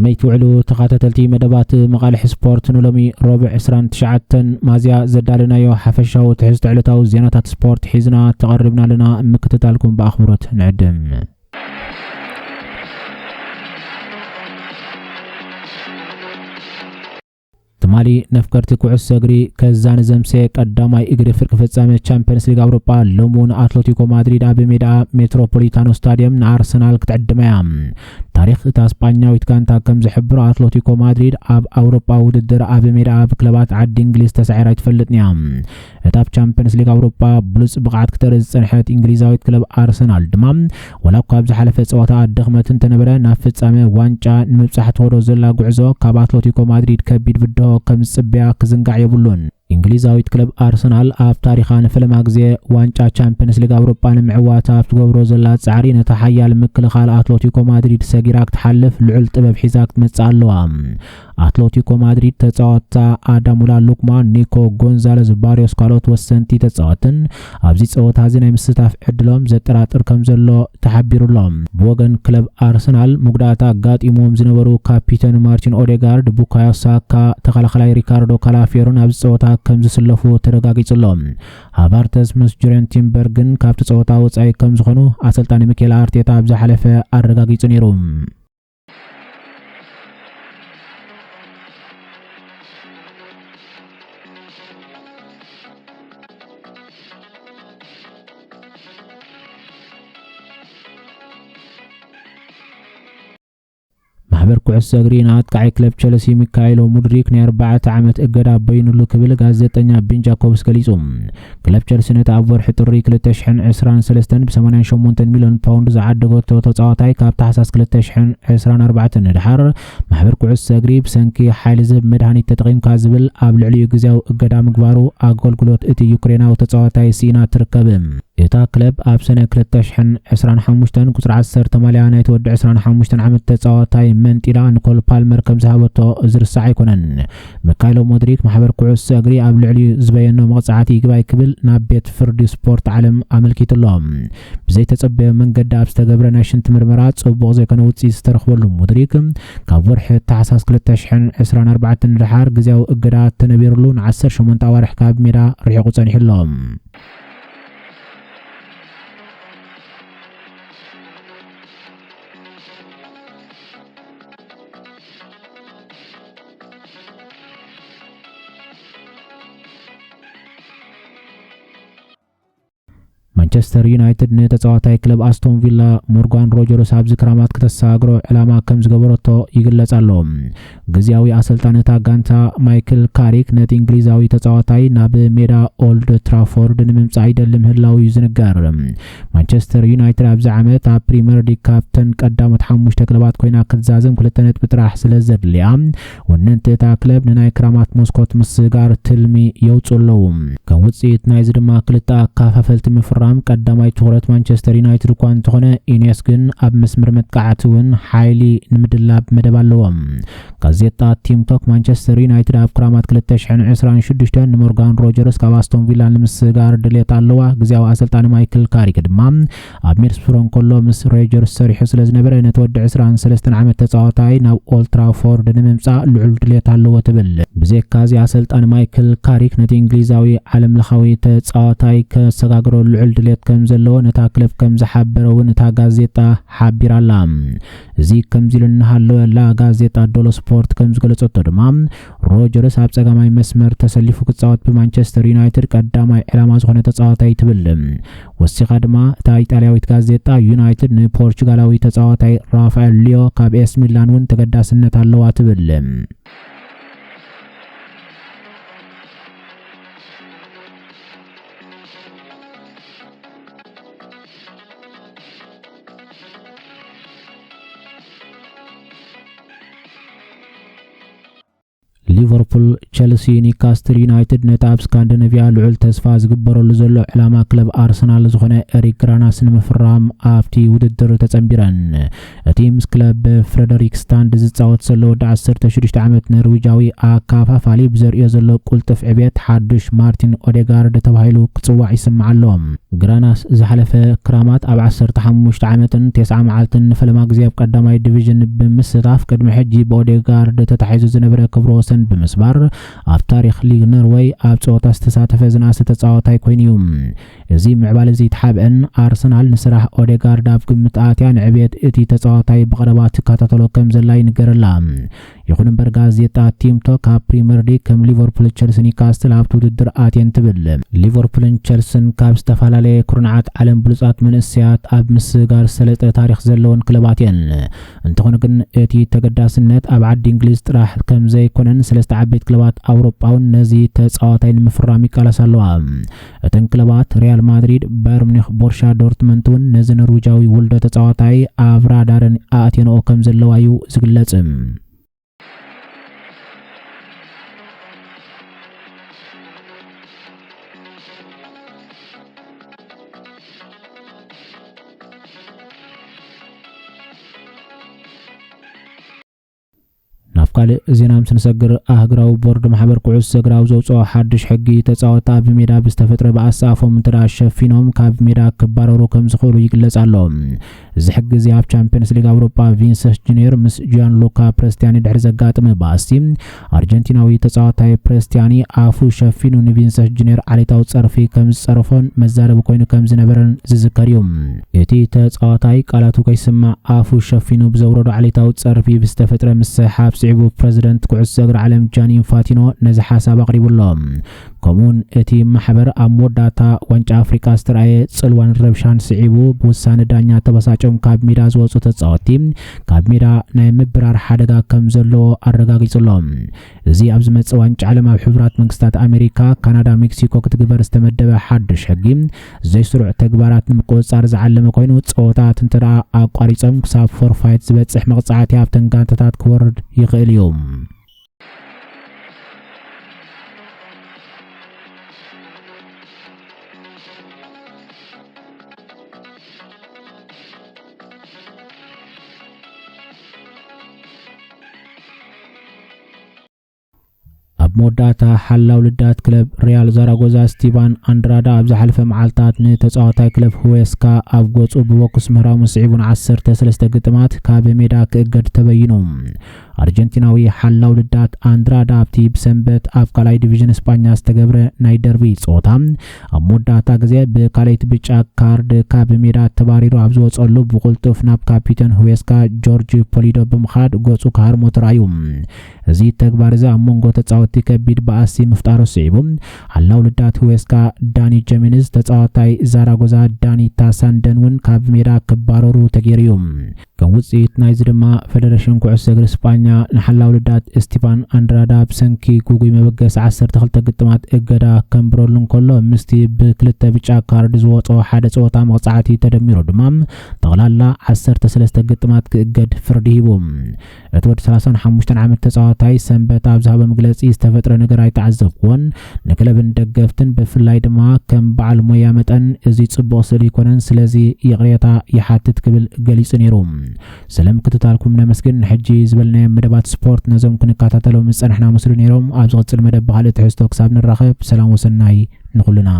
ኣይትውዕሉ ተኸታተልቲ መደባት መቓልሕ ስፖርት፣ ንሎሚ ረቡዕ ዕስራን ትሽዓተን ሚያዝያ ዘዳለናዮ ሓፈሻዊ ትሕዝቶ ዕለታዊ ዜናታት ስፖርት ሒዝና ተቐሪብና ኣለና። ምክትታልኩም ብኣኽብሮት ንዕድም። ትማሊ ነፍቀርቲ ኩዕሶ እግሪ ከዛን ዘምሰ ቀዳማይ እግሪ ፍርቂ ፍጻመ ቻምፒየንስ ሊግ ኣውሮጳ ሎሚ እውን ኣትሌቲኮ ማድሪድ ኣብ ሜዳ ሜትሮፖሊታኖ ስታዲየም ንኣርሰናል ክትዕድማ እያ። ታሪኽ እታ ስጳኛዊት ጋንታ ከም ዝሕብሮ ኣትሌቲኮ ማድሪድ ኣብ ኣውሮጳ ውድድር ኣብ ሜዳ ኣብ ክለባት ዓዲ እንግሊዝ ተሳዒራ ኣይትፈልጥን እያ። እታ ኣብ ቻምፒየንስ ሊግ ኣውሮጳ ብሉጽ ብቕዓት ክተርኢ ዝጸንሐት እንግሊዛዊት ክለብ ኣርሰናል ድማ ዋላ እኳ ኣብ ዝሓለፈ ጸወታ ድኽመት እንተነበረ ናብ ፍጻመ ዋንጫ ንምብጻሕ ትኸዶ ዘላ ጉዕዞ ካብ ኣትሌቲኮ ማድሪድ ከቢድ ብድሆ ከም ዝጽበያ ክዝንጋዕ የብሉን። እንግሊዛዊት ክለብ ኣርሰናል ኣብ ታሪኻ ንፈለማ ግዜ ዋንጫ ቻምፒየንስ ሊግ ኣውሮጳ ንምዕዋት ኣብ ትገብሮ ዘላ ጻዕሪ ነታ ሓያል ምክልኻል ኣትሌቲኮ ማድሪድ ሰጊራ ክትሓልፍ ልዑል ጥበብ ሒዛ ክትመጽእ ኣለዋ። ኣትሌቲኮ ማድሪድ ተጻወትታ ኣዳሙላ ሉክማን፣ ኒኮ ጎንዛለዝ ባሪዮስ ካልኦት ወሰንቲ ተጻወትን ኣብዚ ጸወታ እዚ ናይ ምስታፍ ዕድሎም ዘጠራጥር ከም ዘሎ ተሓቢሩሎም። ብወገን ክለብ ኣርሰናል መጉዳእቲ ኣጋጢሞም ዝነበሩ ካፒተን ማርቲን ኦዴጋርድ፣ ቡካዮ ሳካ፣ ተኸላኸላይ ሪካርዶ ካላፊዮርን ኣብዚ ጸወታ ከም ዝስለፉ ተረጋጊጹሎም። ሃቫርተስ ምስ ጁርየን ቲምበር ግን ካብቲ ጸወታ ወጻኢ ከም ዝኾኑ ኣሰልጣኒ ሚኬል ኣርቴታ ኣብ ዝሓለፈ ኣረጋጊጹ ነይሩ። ማሕበር ኩዕሶ እግሪ ንኣጥቃዒ ክለብ ቸልሲ ሚካኤሎ ሙድሪክ ናይ ኣርባዕተ ዓመት እገዳ በይኑሉ ክብል ጋዜጠኛ ቢን ጃኮብስ ገሊጹ። ክለብ ቸልሲ ነቲ ኣብ ወርሒ ጥሪ ክልተ ሽሕን ዕስራን ሰለስተን ብ ሰማንያን ሸሞንተን ሚልዮን ፓውንድ ዝዓደገቶ ተጻዋታይ ካብ ታሕሳስ ክልተ ሽሕን ዕስራን ኣርባዕተን ንድሓር ማሕበር ኩዕሶ እግሪ ብሰንኪ ሓይሊ ዝህብ መድሃኒት ተጠቒምካ ዝብል ኣብ ልዕሊኡ ግዜያዊ እገዳ ምግባሩ ኣገልግሎት እቲ ዩክሬናዊ ተጻዋታይ ስኢና ትርከብ። እታ ክለብ ኣብ ሰነ ክልተ ሽሕን ዕስራን ሓሙሽተን ቁጽሪ ዓሰርተ ማልያ ናይቲ ወዲ ዕስራን ሓሙሽተን ዓመት ተጻዋታይ መንጢላ ንኮል ፓልመር ከም ዝሃበቶ ዝርሳዕ ኣይኮነን። ሚካይሎ ሞድሪክ ማሕበር ኩዕሶ እግሪ ኣብ ልዕሊኡ ዝበየኖ መቕጻዕቲ ይግባይ ክብል ናብ ቤት ፍርዲ ስፖርት ዓለም ኣመልኪቱ ኣሎ። ብዘይተጸበዮ መንገዲ ኣብ ዝተገብረ ናይ ሽንቲ ምርመራ ጽቡቕ ዘይኮነ ውጽኢት ዝተረኽበሉ ሞድሪክ ካብ ወርሒ ታሕሳስ ክልተ ሽሕን ዕስራን ኣርባዕተን ንደሓር ግዜያዊ እገዳ ተነቢሩሉ ንዓሰርተ ሸሞንተ ኣዋርሕ ካብ ሜዳ ርሒቑ ጸኒሑ ኣሎ። ማንቸስተር ዩናይትድ ንተጻዋታይ ክለብ ኣስቶን ቪላ ሞርጋን ሮጀርስ ኣብዚ ክራማት ክተሰጋግሮ ዕላማ ከም ዝገበረቶ ይግለጽ ኣሎ። ግዝያዊ ኣሰልጣኒ እታ ጋንታ ማይክል ካሪክ ነቲ እንግሊዛዊ ተጻዋታይ ናብ ሜዳ ኦልድ ትራፎርድ ንምምጻእ ይደሊ ምህላው እዩ ዝንገር። ማንቸስተር ዩናይትድ ኣብዚ ዓመት ኣብ ፕሪምየር ሊግ ካብተን ቀዳሞት ሓሙሽተ ክለባት ኮይና ክትዛዘም ክልተ ነጥቢ ጥራሕ ስለ ዘድልያ፣ ወነንቲ እታ ክለብ ንናይ ክራማት መስኮት ምስጋር ትልሚ የውጽኡ ኣለዉ። ከም ውጽኢት ናይዚ ድማ ክልተ ኣካፋፈልቲ ምፍራም ቀዳማይ ትኹረት ማንቸስተር ዩናይትድ እኳ እንተኾነ፣ ኢኔስ ግን ኣብ መስመር መጥቃዕቲ እውን ሓይሊ ንምድላብ መደብ ኣለዎ። ጋዜጣ ቲም ቶክ ማንቸስተር ዩናይትድ ኣብ ክራማት ክልተ ሽሕን ዕስራን ሽዱሽተን ንሞርጋን ሮጀርስ ካብ ኣስቶን ቪላ ንምስጋር ድሌት ኣለዋ። ግዝያዊ ኣሰልጣኒ ማይክል ካሪክ ድማ ኣብ ሚድስብሮ እንከሎ ምስ ሮጀርስ ሰሪሑ ስለ ዝነበረ ነቲ ወዲ ዕስራን ሰለስተን ዓመት ተጻዋታይ ናብ ኦልትራፎርድ ንምምጻእ ልዑል ድሌት ኣለዎ ትብል። ብዘይካዚ ኣሰልጣኒ ማይክል ካሪክ ነቲ እንግሊዛዊ ዓለም ለኻዊ ተጻዋታይ ከሰጋግሮ ልዑል ድሌት ከም ዘለዎ ነታ ክለብ ከም ዝሓበረ እውን እታ ጋዜጣ ሓቢራ ኣላ። እዚ ከምዚ ኢሉ እናሃለወ ላ ጋዜጣ ዶሎ ስፖርት ከም ዝገለጸቶ ድማ ሮጀርስ ኣብ ጸጋማይ መስመር ተሰሊፉ ክጻወት ብማንቸስተር ዩናይትድ ቀዳማይ ዕላማ ዝኾነ ተጻዋታይ ትብል። ወሲኻ ድማ እታ ኢጣልያዊት ጋዜጣ ዩናይትድ ንፖርቹጋላዊ ተጻዋታይ ራፋኤል ሊዮ ካብ ኤስ ሚላን እውን ተገዳስነት ኣለዋ ትብል። ሊቨርፑል፣ ቸልሲ፣ ኒውካስትል ዩናይትድ ነቲ ኣብ ስካንዲነቪያ ልዑል ተስፋ ዝግበረሉ ዘሎ ዕላማ ክለብ ኣርሰናል ዝኾነ ኤሪክ ግራናስ ንምፍራም ኣብቲ ውድድር ተጸንቢረን። እቲ ምስ ክለብ ፍረደሪክ ስታንድ ዝጻወት ዘሎ ወዲ ዓሰርተ ሽዱሽተ ዓመት ኖርዊጃዊ ኣካፋፋሊ ብዘርእዮ ዘሎ ቁልጥፍ ዕብየት ሓዱሽ ማርቲን ኦዴጋርድ ተባሂሉ ክጽዋዕ ይስማዕ ኣሎ። ግራናስ ዝሓለፈ ክራማት ኣብ ዓሰርተ ሓሙሽተ ዓመትን ተስዓ መዓልትን ንፈለማ ግዜ ኣብ ቀዳማይ ዲቪዥን ብምስታፍ ቅድሚ ሕጂ ብኦዴጋርድ ተታሒዙ ዝነበረ ክብረ ወሰን ብምስባር ኣብ ታሪኽ ሊግ ኖርወይ ኣብ ጸወታ ዝተሳተፈ ዝነኣሰ ተጻዋታይ ኮይኑ እዩ። እዚ ምዕባለ እዚ ተሓብአን ኣርሰናል ንስራሕ ኦዴጋርድ ኣብ ግምት ኣትያ ንዕብየት እቲ ተጻዋታይ ብቐረባ ትከታተሎ ከም ዘላ ይንገረላ። ይኹን እምበር ጋዜጣ ቲም ቶክ ኣብ ፕሪምየር ሊግ ከም ሊቨርፑል፣ ቸልሲ፣ ኒውካስትል ኣብቲ ውድድር ኣትየን ትብል። ሊቨርፑልን ቸልስን ካብ ዝተፈላለየ ኩርናዓት ዓለም ብሉጻት መንእሰያት ኣብ ምስግጋር ዝሰለጠ ታሪኽ ዘለወን ክለባት እየን። እንተኾነ ግን እቲ ተገዳስነት ኣብ ዓዲ እንግሊዝ ጥራሕ ከም ዘይኮነን ሰለስተ ዓበይቲ ክለባት ኣውሮጳ እውን ነዚ ተጻዋታይ ንምፍራም ይቃለሳ ኣለዋ። እተን ክለባት ሪያል ማድሪድ፣ ባየር ሙኒክ፣ ቦርሻ ዶርትመንት እውን ነዚ ኖርዊጃዊ ውልዶ ተጻዋታይ ኣብ ራዳረን ኣእትየንኦ ከም ዘለዋ እዩ ዝግለጽ። ናብ ካልእ ዜና ምስ ንሰግር፣ ኣህግራዊ ቦርድ ማሕበር ኩዕሶ እግሪ ኣብ ዘውፅኦ ሓድሽ ሕጊ፣ ተፃወትቲ ኣብ ሜዳ ብዝተፈጥረ ባእሲ ኣፎም እንተ ደኣ ሸፊኖም ካብ ሜዳ ክባረሩ ከም ዝኽእሉ ይግለጽ ኣሎ። እዚ ሕጊ እዚ ኣብ ቻምፒየንስ ሊግ ኣውሮጳ ቪንሰስ ጁኒየር ምስ ጂያን ሉካ ፕረስቲያኒ ድሕሪ ዘጋጥመ ባእሲ፣ ኣርጀንቲናዊ ተጻዋታይ ፕረስቲያኒ ኣፉ ሸፊኑ ንቪንሰስ ጁኒየር ዓሌታዊ ጸርፊ ከም ዝጸረፎን መዛረቢ ኮይኑ ከም ዝነበረን ዝዝከር እዩ። እቲ ተጻዋታይ ቃላቱ ከይስማዕ ኣፉ ሸፊኑ ብዘውረዶ ዓሌታዊ ጸርፊ ብዝተፈጥረ ምስሕሓብ ስዒቡ ፕረዚደንት ኩዕሶ እግሪ ዓለም ጃኒ ኢንፋንቲኖ ነዚ ሓሳብ ኣቕሪቡ ኣሎ። ከምኡውን እቲ ማሕበር ኣብ መወዳእታ ዋንጫ ኣፍሪቃ ዝተራእየ ጽልዋን ረብሻን ስዒቡ ብውሳነ ዳኛ ተበሳጭዮም ካብ ሜዳ ዝወጹ ተጻወትቲ ካብ ሜዳ ናይ ምብራር ሓደጋ ከም ዘለዎ ኣረጋጊጹ ኣሎ። እዚ ኣብ ዝመጽእ ዋንጫ ዓለም ኣብ ሕቡራት መንግስታት ኣሜሪካ፣ ካናዳ፣ ሜክሲኮ ክትግበር ዝተመደበ ሓድሽ ሕጊ ዘይስሩዕ ተግባራት ንምቁጽጻር ዝዓለመ ኮይኑ፣ ጸወታት እንተ ደኣ ኣቋሪጾም ክሳብ ፎርፋይት ዝበጽሕ መቕጻዕቲ ኣብተን ጋንታታት ክወርድ ይኽእል እዩ። ኣብ መወዳእታ ሓላው ልዳት ክለብ ሪያል ዛራጎዛ ስቲቫን ኣንድራዳ ኣብ ዝሓለፈ መዓልታት ንተጻዋታይ ክለብ ሁዌስካ ኣብ ገጹ ብቦክስ ምህራሙ ስዒቡ ንዓሰርተ ሰለስተ ግጥማት ካብ ሜዳ ክእገድ ተበይኑ። ኣርጀንቲናዊ ሓላው ልዳት ኣንድራዳ ኣብቲ ብሰንበት ኣብ ካልኣይ ዲቪዥን እስጳኛ ዝተገብረ ናይ ደርቢ ጸወታ ኣብ መወዳእታ ግዜ ብካልኣይቲ ብጫ ካርድ ካብ ሜዳ ተባሪሩ ኣብ ዝወጸሉ ብቕልጡፍ ናብ ካፒተን ሁዌስካ ጆርጅ ፖሊዶ ብምኻድ ገጹ ክሃርሞ ተራእዩ። እዚ ተግባር እዚ ኣብ መንጎ ተጻወትቲ ከቢድ ባእሲ ምፍጣሩ ስዒቡ ሓላው ልዳት ሁዌስካ ዳኒ ጀሚንዝ ተጻዋታይ ዛራጎዛ ዳኒ ታሳንደን እውን ካብ ሜዳ ክባረሩ ተገይሩ እዩ። ከም ውጽኢት ናይዚ ድማ ፈደረሽን ኩዕሶ እግሪ ስጳኛ ንሓላው ልዳት እስቲፋን ኣንድራዳ ብሰንኪ ጉጉይ መበገሲ ዓሰርተ ክልተ ግጥማት እገዳ ከንብረሉ እንከሎ ምስቲ ብክልተ ብጫ ካርድ ዝወጾ ሓደ ጸወታ መቕጻዕቲ ተደሚሩ ድማ ጠቕላላ ዓሰርተ ሰለስተ ግጥማት ክእገድ ፍርዲ ሂቡ። እቲ ወዲ ሰላሳን ሓሙሽተን ዓመት ተጻዋታይ ሰንበት ኣብ ዝሃቦ መግለጺ ዝተፈጥረ ነገር ኣይተዓዘብኩዎን፣ ንክለብን ደገፍትን ብፍላይ ድማ ከም በዓል ሞያ መጠን እዚ ጽቡቕ ስእሊ ኣይኮነን፣ ስለዚ ይቕሬታ ይሓትት ክብል ገሊጹ ነይሩ። ስለ ምክትታልኩም ነመስግን። ንሕጂ ዝበልናዮም መደባት ስፖርት ነዞም ክንከታተሎም ዝጸናሕና መስሉ ነይሮም። ኣብ ዝቕጽል መደብ ብኻልእ ትሕዝቶ ክሳብ ንራኸብ ሰላም ወሰናይ ንኹልና።